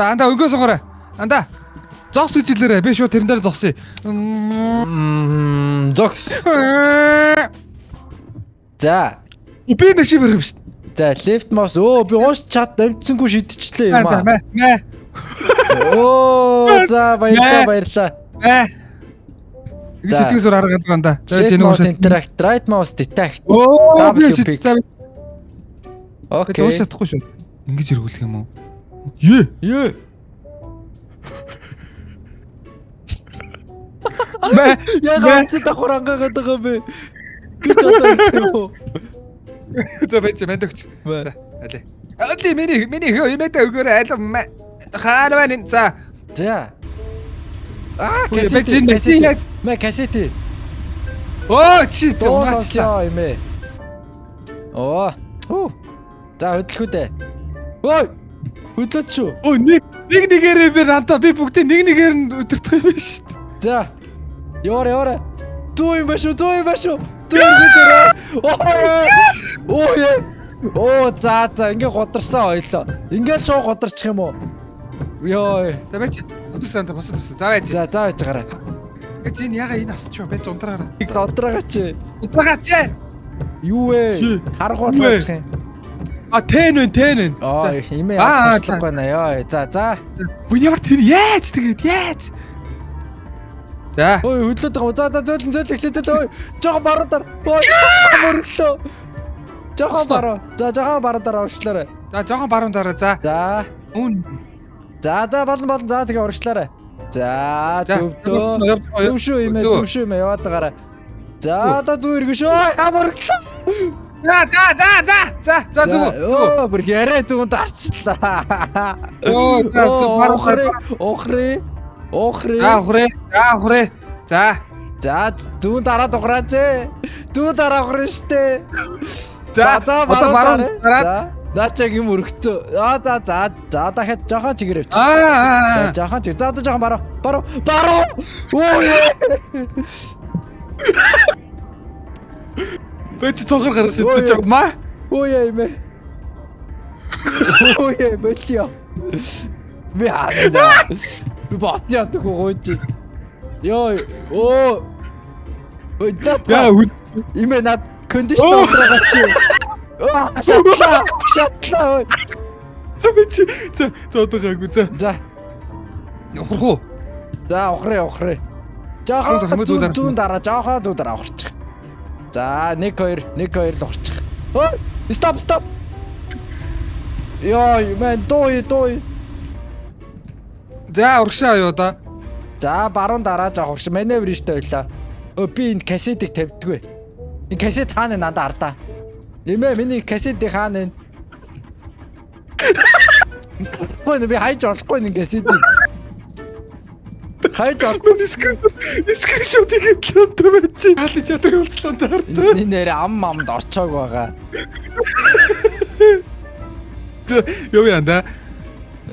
За андаа өнгөө сонгоорой. Андаа. Зогс гэж хэлээрэй. Би шууд тэрэн дээр зогсъё. Зогс. За. Би машин барих юм шүү дээ. За, left mouse. Өө, би уус чат амжсангүй шидчихлээ юм аа. Мэ. Мэ. Оо, за баярлалаа, баярлалаа. Мэ. Ингэ шитгэс зур арга алга андаа. За Left энэ mouse уушаа. interact, right mouse detect. Оо, би W шидчихсэн. pick. Би Окей. уус чадахгүй шүү. Ингэж эргүүлэх юм уу? Ее. Ее. Мэ. Яг Мэ. амцсан давхар ангаагаад байгаа юм бэ? Би ч одоо юм уу? За байж мандагч. Мэ. За алей. Алей миний хөө имэдэ өгөөрэй аль мэ. Хаана байна? За. За. Аа, Үгүй, кассет. байж энэ машин яг Мэ кассет. Оо чи Дуу унаачлаа. сонсё юм ээ. Оо. Хүү. За хөдлөх үү дээ. Ой. Хөдлөөд шүү. Оо нэг нэгээрээ би рантаа би бүгдээ нэг нэгээр нь өдөртөх юм байна шүү дээ. За. Яваарай, яваарай. Зүү юм ба шүү, зүү юм ба шүү. Зүү юм дээрээ. Оо. Оо яа. Оо за за ингээ гударсан ойлоо. Ингээ шуу гударчих юм уу? Йой. За байж. Өдөрсөн та босод өдөрсөн. За байж. За за байж гараа. Гэж энэ яга энэ асч юу байж унтраараа. Годраагач. Унтраагач. Юу вэ? Харах болгоочих юм. А тэн вэ тэн вэ. Аа имээ Аа, яах туршлага байна ёо. За за. Үгүй ямар тэр яаж тэгээд яаж. За. Ой хөдлөөд байгаа юм. За за зөөлөн зөөлөн эхлээ зөөлөн. Ой жоохон баруун дараа. Ой мөрөглөө. Жоохон баруун. За жоохон баруун дараа урагшлаарай. За жоохон баруун дараа за. За. Үн. За за болно болно. За тэгээ урагшлаарай. За зөвдөө. Зөв шүү имээ зөв шүү имээ яваад байгаарай. За одоо зүг эргэн шүү. Ой га мөрөглөө. За за за за за за зүг. Өө бүр яриа зүгэн дарчлаа. Оо за зүг баруун дараа. Ухрээ. Ухрээ. За ухрээ. За ухрээ. За. За зүүн дараа дуграач. Зүүн дараа ухраа штэ. За за одоо баруун дараа. За наа чаг юм өргөцөө. Аа за за за дахиад жоохон чигээр явчих. Аа. За жоохон чиг. За одоо жоохон баруун. Баруун. Баруун. Оо Бэт цонхор гарч ирсэн чаг ма. Оо яа юм бэ? Оо яа болио. Би хаа. Би бот яадаг гооч. Йоо. Оо. Ой над. Яа үл. Имэ над кондишн уураагач. Аа шатлаа. Шатлаа. За би чи за за одоо гайгүй за. За. Ухрах уу? За ухрээ ухрээ. Хамт Жохоо зүү дараа. зүүн дараа жохоо зүү дараа ухарчих. За 1 2 1 2 л ухарчих. Ой стоп стоп. Йой мен дууй дууй. За урагшаа юу да. За баруун дараа жоох урагш маневр штэ байлаа. Өө би энэ кассетыг тавьдгүй. Энэ кассет хаана надад ардаа. Эмээ миний кассетыг хаана вэ? Болохгүй би хайж олохгүй энэ кассетыг. Хайж олохгүй. Миний скриншот хийгээд л юм байж. Хаалт чадрын уулзлаа даартай. Энэ нэр ам амд орчоог байгаа. За юу яа да.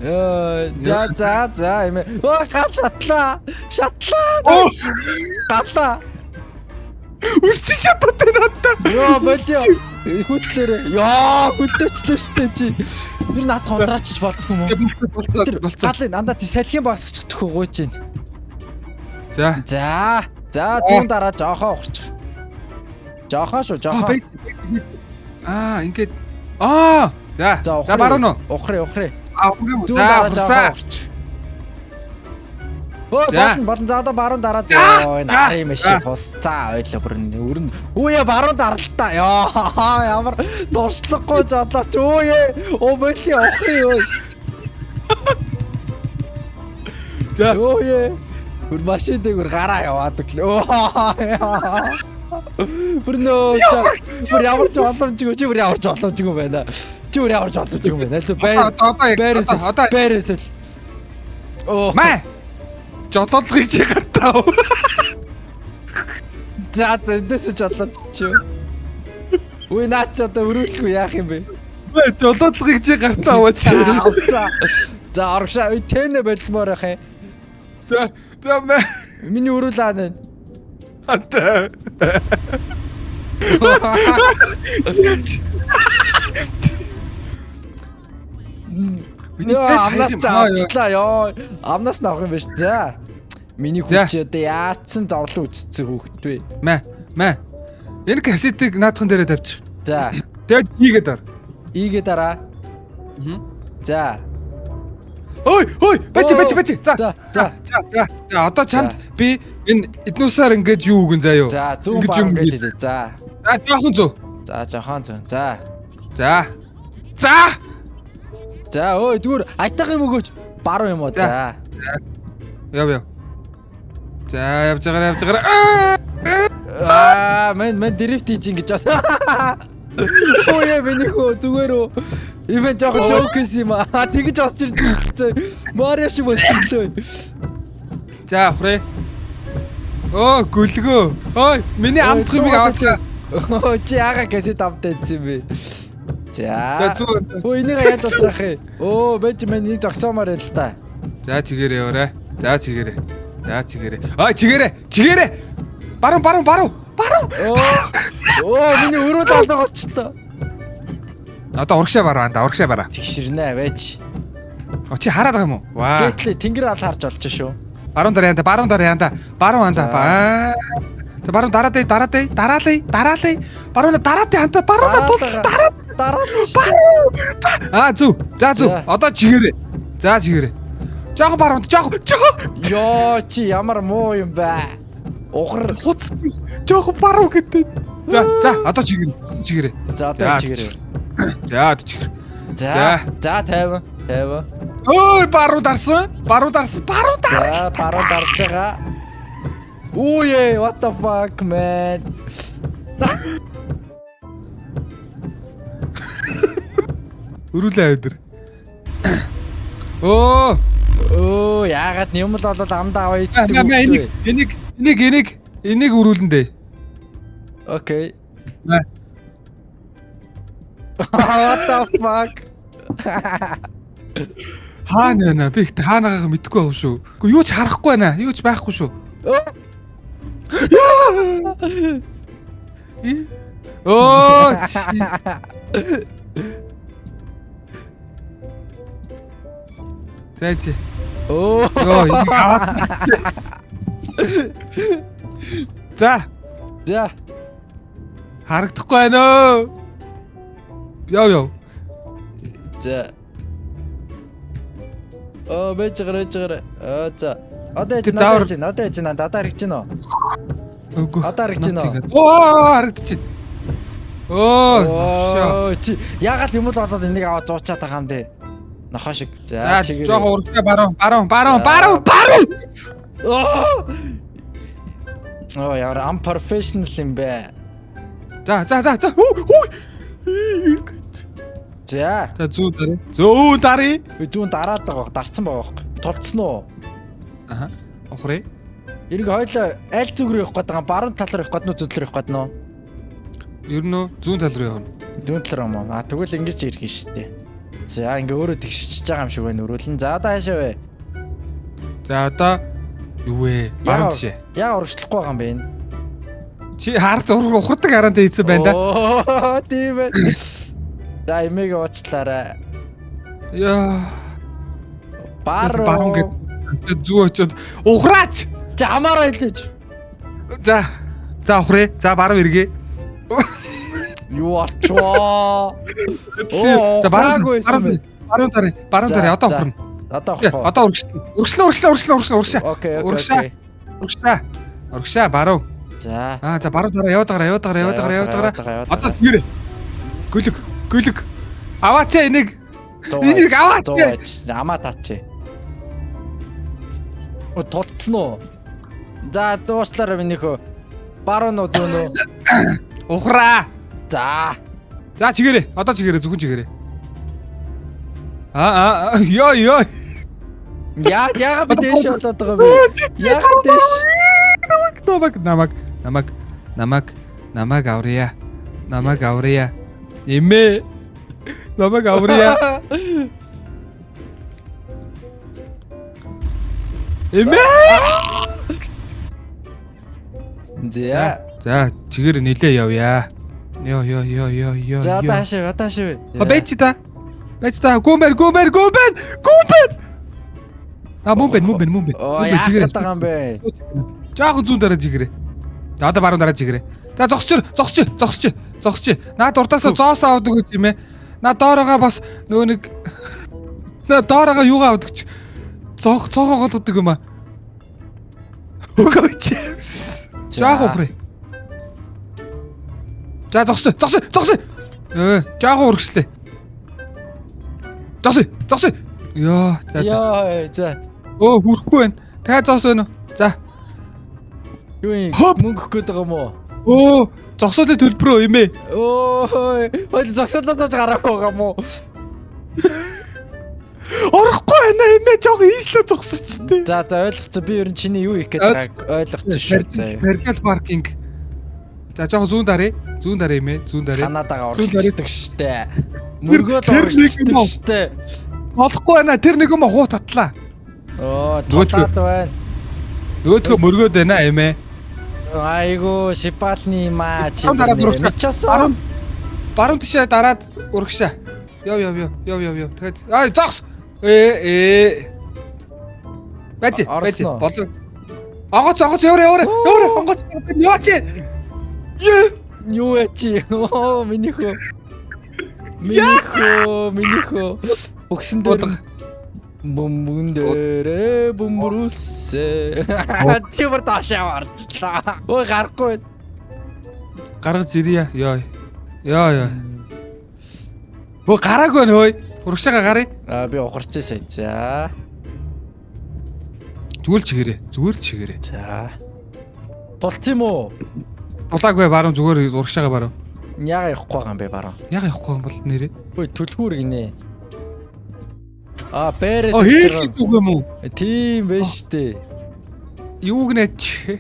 Йой, за за за эмээ. Өө гал шатлаа. Шатлаа. Оо Галаа. үсч шатаад байна надаа. Йоо болио. Хөдлөөрэй. Йоо хөдлөөчлөө штэ чи. Нэр над хондраач болдго юм уу? Болцоо Тэр болцоо. галын андаа тий салхин багсчих төхөө гуйж чинь. За. За. За зүүн дараа жоохоо ухарчих. Жоохоо шүү Аа жоохоо. байж. Аа ингээд аа за За за баруун уу? Ухрээ ухрээ. Аа ухрах юм уу? Зүүн За дараа жоохоо ухарсаа. ухарчих. Өө За. болно болно за одоо баруун дараа За. зөө За. нарын машин За. хусцаа ойлоо бүр өрн. Үе баруун даралтаа. Ёо ямар туршлагагүй жолооч. Үе оо болио ухрээ ой. За Үе бүр машин дээгүр гараа яваад өглөө. Бүр нөө бүр ямар ч боломжгүй чи бүр ямар ч боломжгүй байна. Чи бүр ямар ч боломжгүй байна. Аль байр одоо одоо байрээс одоо одоо байрээс л. Оо мэ жолоолгыг чи гартаа. за за эндээс жолоод чи. Үе наа чи одоо өрөөлөхгүй яах юм бэ? Мэ жолоолгыг чи гартаа аваач. За за оргшаа үй тэнэ болмоор байх юм. За за мэ Миний өрөөл аа нэ. ата. Амнаас авчлаа ёо. Амнаас нь авах юм биш. За. Миний За. хүн чи одоо яатсан зовлон үтцсэн хүүхэд вэ? Мэ. Мэ. Энэ кассетыг наадхан дээрээ тавьчих. За. Тэгээд ийгээ дар. Ийгээ дараа. За. Ой, ой, бачи, бачи, бачи. За. За, За, за, за. За, одоо чамд би энэ эднүүсээр ингэж юу өгөн заа юу? За, зүүн Ингэж юм баруун гэж гээ. хэлээ. За. За, жоохон зүү. За, жохон зүүн. За. За. За. За, ой зүгээр айтайхан юм өгөөч. Баруун юм уу? За. За. Яв яв. За, явж байгаарай, явж байгаарай. Аа, мен дрифт хийж ингэж байна. Ой, миний хөө зүгээр үү. Ивэн жоохон жоок хийсэн юм аа. Тэгэж осч ирсэн. Марио шиг болчихлоо. За, авахрээ. Оо, гүлгөө. Ой, миний амтх юмыг авчлаа. Өө, чи яага кассет амтаа идсэн юм бэ? За, За. зүү. Өө, энийг яаж утрах юм? Өө, бэж мен энэ зогсоомоор байл та. За, чигээрээ яваарай. За, чигээрээ. За, чигээрээ. Ой, чигээрээ. Чигээрээ. Баруун, баруун, баруун. Баруун. Өө. Өө, миний өрөө долоо болчихлоо. Одоо урагшаа баруун анда, урагшаа бараа. Тэгширнэ байж. О, чи хараад байгаа юм уу? Ваа. Дээдлээ тэнгэр ал харж олж шүү. Баруун дараа янда, баруун дараа янда, баруун анда. За. Аа. За баруун дараа дэй, дараа дэй, дараалай, дараалай. Баруун дараа дэй анда, баруун тул дараа. Дараа. Аа зү. За зү. За. Одоо чигээрээ. За чигээрээ. Жохон баруун, жохон, жохон. Йоо, чи ямар муу юм бэ? Ухар. Хуц. Жохон баруун гэдэг. За, за, одоо чигээрээ. Чигээрээ. За, одоо За, чигээрээ. За, одоо чигээрээ. За. За, 50. 50. Ой, баруун дарсан. Баруун дарсан. Баруун дар. За, баруун дарж байгаа. Үе, what the fuck man? Өрүүлээ өдөр. Оо, Өө, яагаад юм л бол амдаа аваа ичдэг. мэ мэ энийг энийг энийг энийг энийг өрүүлэн дээ. Окей. Мэ. What the fuck? Хаана байна? Би ихтэй хаанагаа мэдэхгүй байх шүү. Үгүй юу ч харахгүй байна. Юу ч байхгүй шүү. Оо чи. За чи. Өө. Йоо, энийг аваад. За, За. харагдахгүй байна өө. Яв яв. За. Оо, бэж гараа, бэж гараа. Оо, за. Одоо яж Тэ надад заавар- яж, надад яж, надад харагдаж байна уу? Үгүй. Одоо харагдаж байна уу? Оо, харагдчих. Оо, шоо. Оо, чи яагаад юм л болоод энийг аваад зуучаад байгаа юм бэ? Нохоо шиг. За, За, чигээрээ. жоохон урагшаа баруун, баруун, баруун, За. баруун, баруун. Оо. Оо, ямар unprofessional юм бэ? За, за, за, за. Хүү, хүү. За. За зүүн даръя. Зүүн даръя. Би зүүн дараад байгаа, дарцсан байгаа байхгүй. Тулцсан уу? Аха. Ухрээ. Эрг хоёлоо аль зүг рүү явах гээд байгаа юм? Баруун тал руу явах гээд нү зүүн тал руу явах гээд нөө? Ер нь үү, зүүн тал руу явна. Зүүн тал руу юм уу? А тэгвэл ингэж ирэх юм шүү дээ. За ингээ өөрөө тэгшчихэж байгаа юм шиг байна өрөөлн. За одоо хаашаа вэ? За одоо юу вэ? Баруун тишээ. Яа урагшлахгүй байгаа юм бэ энэ? Чи хар зураг ухардаг хараантай хийсэн байна да. Оо тийм ээ. За эмээг уучлаарай. Яа. Баруун Баруун гэд зүү очиод ухраач. Чи амаараа хэлээч. За. За ухрээ. За баруун эргээ. Юу болчихвоо? Оо, За баруун ухраагүй байсан баруун бэ. баруун даръя. Баруун даръя. Одоо За, ухарна. Одоо ухах. Одоо урагшлаа. Урагшлаа, урагшлаа, урагшлаа, урагшлаа, урагшаа. Окей, окей, Урагшаа. окей. Урагшаа. Урагшаа баруун. За. Аа за баруун дараа яваад гараа, яваад гараа, яваад гараа, яваад гараа. Одоо гэрээ. Гөлөг, гөлөг. Аваач энийг. Энийг аваач. Амаа таач. О тулцсан уу? За дуушлаарай минийхөө. Баруун уу зүүн үү? Ухраа. За. За чигээрээ. Одоо чигээрээ зөвхөн чигээрээ. Аа аа ёо ёо. Яа яагаад би дээш болоод байгаа юм бэ? Яагаад дээш? Намайг намайг намайг намайг намайг аврия. Намайг аврия. Эмээ. Намайг аврия. Эмээ. За. За чигээр нилээ явъя. Йо йо йо йо йо. За одоо хаашаа вэ? Одоо хаашаа вэ? А бэч та. Байж та гүмбэр гүмбэр гүмбэр гүмбэр. А мөн бэ мөн бэ мөн бэ. Оо яах гээд байгаа юм бэ? Жаахан зүүн дараа жигэрээ. За одоо баруун дараа жигэрээ. За зогсч зогсч зогсч зогсч. Наад урдаасаа зоос авдаг гэж юм ээ. Наа доорогоо бас нөгөө нэг наа доорогоо юугаа авдаг чи цонх цонхоо голгодог юм аа. Өгөөч. Жаахан ухрээ. За зогсоо зогсоо зогсоо. Жаахан урагшлаа. Зогсоо зогсоо. Йоо за за. Йоо за. Өө хүрхгүй байна. Дахиад зоос байна уу? За. Юу юм? Мөнгө өгөх гээд байгаа юм уу? Өө зогсоолын төлбөрөө юм ээ. Өө хойл зогсоолоос гараагүй байгаа юм уу? Орохгүй байна юм ээ. Жог ийшлээ зогсоч тээ. За за ойлгоцсон. Би ер нь чиний юу хийх гээд байгааг ойлгоцсон шүү. За. Параллел паркинг. За жоохон зүүн даръя. Зүүн даръя юм ээ. Зүүн даръя. Канадагаа Зүүн даръя. урагшдаг штэ. Мөргөөл Тэр нэг урагшдаг юм уу? штэ. Болохгүй байна. Тэр нэг юм хуу татлаа. Оо Нөгөөдгөө. тулаад байна. Нөгөөдгөө мөргөөд байна юм ээ. Айгу шипалны маа чи. Баруун дараад урагшаа. Мичасаа. Баруун баруун тишээ дараад урагшаа. Яв яв яв яв яв яв. Тэгэхээр ай зогс. Ээ. Байж байж Орсон уу? болов. Онгоц онгоц яваарэ яваарэ яваарэ онгоц яач. Ее. Юу вэ чи? Оо миний хөө. Миний хөө, миний хөө. Бөгсөн дээр Удах. бөмбөн дээрээ бөмбөрүүлсэ. Чи бүр доошоо орчлаа. Ой гарахгүй. Гаргаж ирье. Йоо. Йоо ёо. Бөө гараагүй байна хөөе. Урагшаага гарыг. Аа би ухарцсан сая. За. Зүгээр л чигээрээ. Зүгээр л чигээрээ. За. Тулцсан юм уу? Дулаагүй баруун зүгээр урагшаага баруун. Яага явахгүй байгаа юм бэ баруун? Яг явахгүй юм бол нэрээ. Ой түлхүүр гинэ. Аа бээрээс Оо хийлж үг юм уу? Тийм байж штэ. Юу гинэ чи?